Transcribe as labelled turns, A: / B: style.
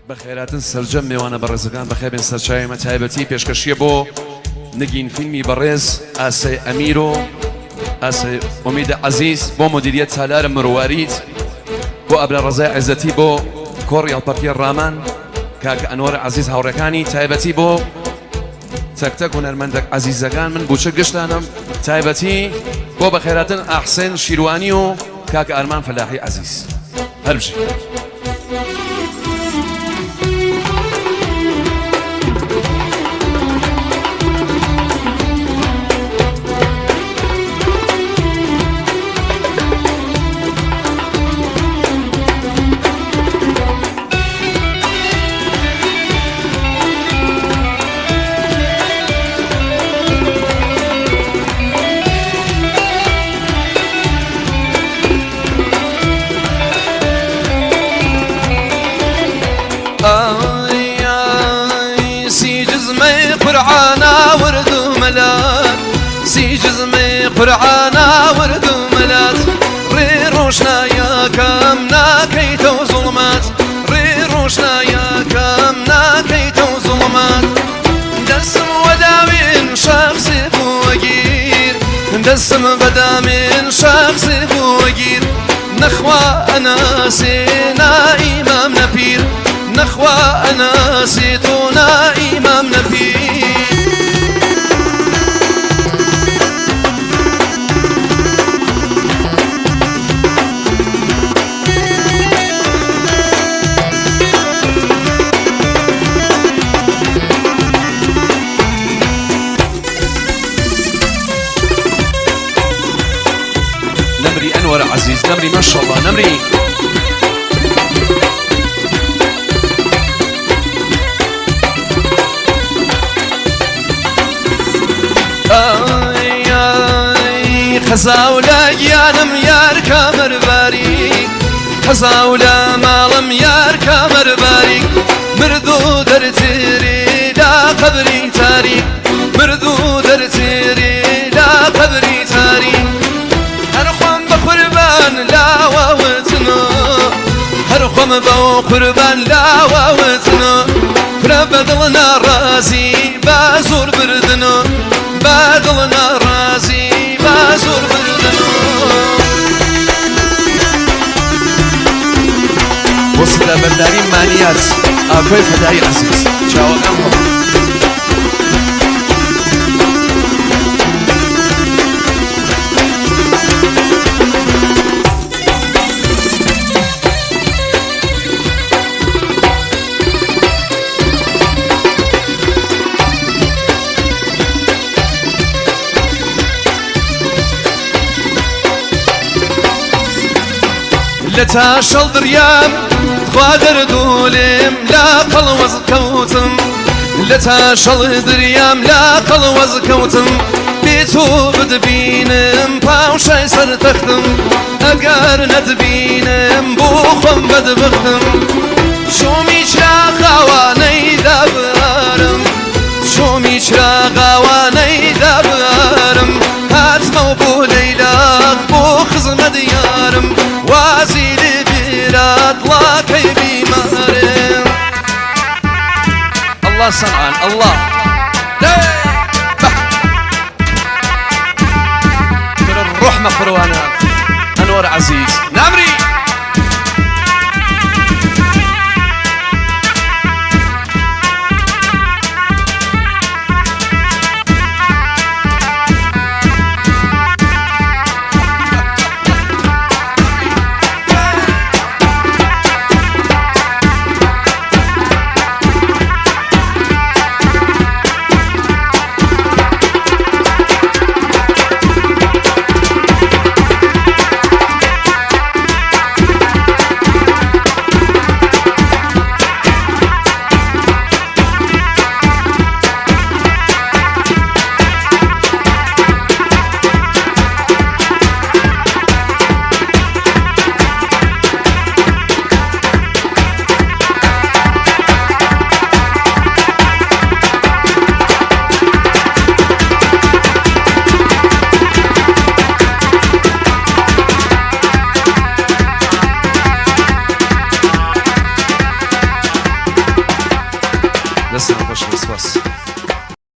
A: بەخێراتن سەرجەم مێوانە بەڕێزەکان بەخێر بێن سەرچاوی ئێمە تایبەتی پێشکەشیە بۆ نگین فیلمی بەڕێز ئاسەی ئەمیر و ئاسەی ئومید عەزیز بۆ مدیریەت سالار مروارید بۆ ئەبلە ڕەزای عێزەتی بۆ کۆڕی هەڵپەڕکێ ڕامان کاکە ئەنوەر عەزیز هاوڕێکانی تایبەتی بۆ تەک تەک هونەرمەندە عەزیزەکان من بوچە گشتانم تایبەتی بۆ بەخێراتن ئاحسێن شیروانی و کاکە ئارمان فەلاحی عەزیز هەربژی.
B: قورعانا ورد و مەلات ڕێ ڕۆشنایەکەم ناکەیتەوە زوڵمات ڕێ ڕۆشنایەکەم ناکەیتەوە زوڵمات دەسم وەداوین شەخسی بۆگیر دەسم بەدامین شەخسی بۆگیر نەخوا ئەناسێ نا ئیمام نەپیر نەخوا ئەناسێ تۆ نا ئیمام نەپیر.
A: نمري أنور عزيز نمري ما شاء الله نمري.
B: خەزاو لە گیانم یار کامەرباریک خەزاو لە ماڵم یار کامەرباریک مردوو دەرتێری لا قەبری تاریک مردوو دەرتێری لا قەبری تاریک هەر خۆم بە قوربان لاواوتنۆ هەر خۆم بەو قوربان لاواوتنۆ فرە بەدڵ ناڕازی با زۆر بردنۆ با دڵ ناڕازی با زۆر بردنۆ.
A: بۆ سەدابەرداری مانیات ئاکۆی فەدای عەزیز چاوەکان خۆم.
B: لە تاشەڵ دریام خوا دەردولێم لا قەڵوەز کەوتم لە تاشەڵ دریام لا قەڵوەز کەوتم بێتۆ بدبینم پاوشای سەر تەختم ئەگەر نەتبینم بۆ خۆم بەدبختم چۆمی چراغاوانەی دابارم چۆمی چراغاوانەی دابارم هاتمەوە بۆ لەیلاخ بۆ خزمەت یارم وازی لێ بێرات ڵاکەی بیمارم.
A: الله صنعان الله الرحمة قروانا أنور عزيز نمري. دەستان خۆش بێت سپاس.